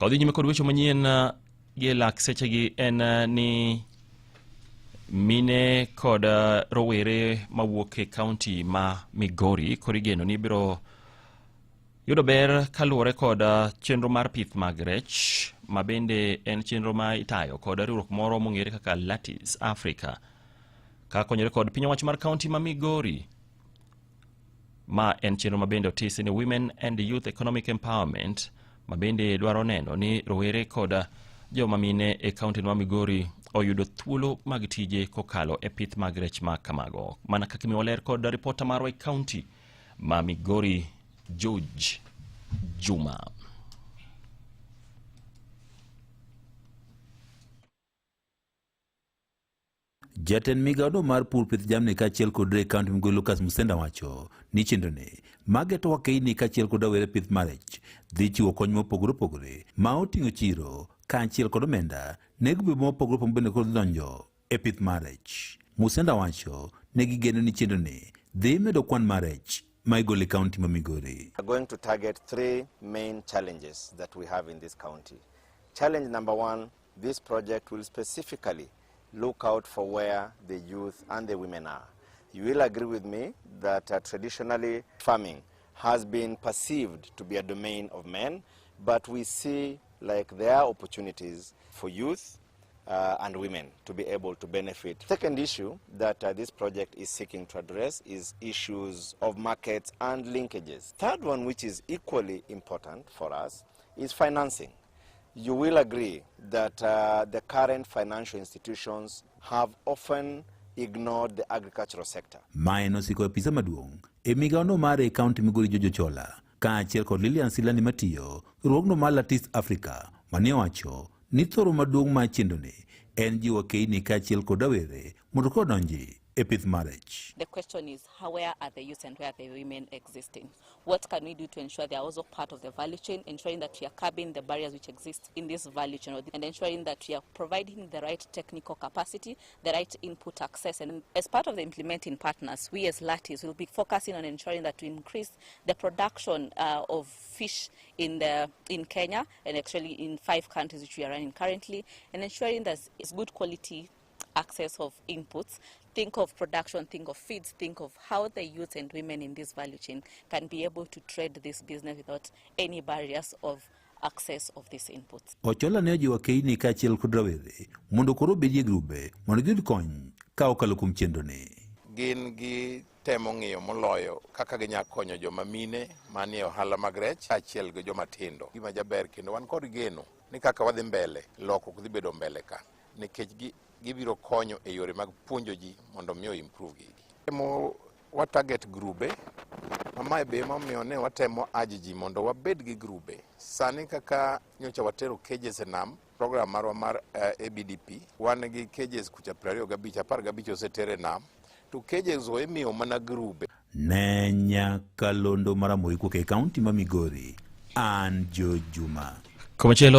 Kodhi nyime kod weche manyien gi e lak sechegi en ni mine kod rowere mawuok e kaunti ma Migori koro igeno ni biro yudo ber kaluwore kod chenro mar pith mag rech ma bende en chenro ma itayo kod riwruok moro mong'ere kaka Lattice Africa ka konyore kod piny owacho mar kaunti ma Migori. Ma en chenro ma bende otisi ni Women and Youth Economic Empowerment ma bende dwaro neno ni rowere koda joma mine e kaunti ma Migori oyudo thuolo mag tije kokalo e pith mag rech ma kamago. Mana kaka imiwa ler kod ripota marwa e kaunti ma Migori George Juma. Jatend migawono mar pur pith jamni kaachiel kod rech kaunti Migori Lucas Musenda wacho ni chenroni mageto wakeini kaachiel kod rawere pith mar rech dhi chiwo kony mopogore opogore ma oting'o chiro kaachiel kod omenda ne grube mopogore opogore bende kod donjo e pith mar rech. Musenda wacho ne gigeno ni chenroni dhi medo kwan mar rech ma igolo e kaunti ma Migori. We are going to target three main challenges that we have in this county. Challenge number one, this project will specifically look out for where the youth and the women are. You will agree with me that traditionally farming has been perceived to be a domain of men, but we see like there are opportunities for youth and women to be able to benefit. Second issue that this project is seeking to address is issues of markets and linkages. Third one, which is equally important for us, is financing. You will agree that the current financial institutions have often ignored the agricultural sector. Mae nosiko apisa maduong' e migawono mar e kaunti Migori George Ochola kaachiel kod Lilian Silani matiyo riwruogno mar Lattice Africa mane owacho ni thoro maduong' mar chenroni en jiwo keini kaachiel kod rawere mondo koro odonji e pith mar rech. The question is, where are the youth and where are the women existing? What can we do to ensure they are also part of the value chain, ensuring that we are curbing the barriers which exist in this value chain, and ensuring that we are providing the right technical capacity, the right input access. And as part of the implementing partners, we as Lattice will be focusing on ensuring that we increase the production of fish in Kenya, and actually in 5 countries which we are running currently, and ensuring that it's good quality access of inputs. Think of production, think of feeds, think of how the youth and women in this value chain can be able to trade this business without any barriers of access of these inputs. Ochola ne ojiwo keini kaachiel kod rawere mondo koro obedie grube mondo giyud kony ka okalo kuom chenroni. Gin gi temo ng'iyo moloyo kaka ginyalo konyo joma mine manie ohala mag rech kaachiel gi joma tindo. Gima jaber kendo wan kod geno ni kaka wadhi mbele, lokruok dhi bedo mbele ka nikech gibiro konyo e yore mag puonjo ji mondo mi o improve gigi. Temo wa target grube, ma mae be emomiyo ne watemo aji ji mondo wabed gi grube. Sani kaka nyocha watero cages e nam, program marwa mar ABDP, wan gi cages kucha 25, 15 oseter e nam, to cages go imiyo mana grube. Ne nyakalondo mar Ramogi kuok e kaunti ma Migori, an George Juma. Komachielo.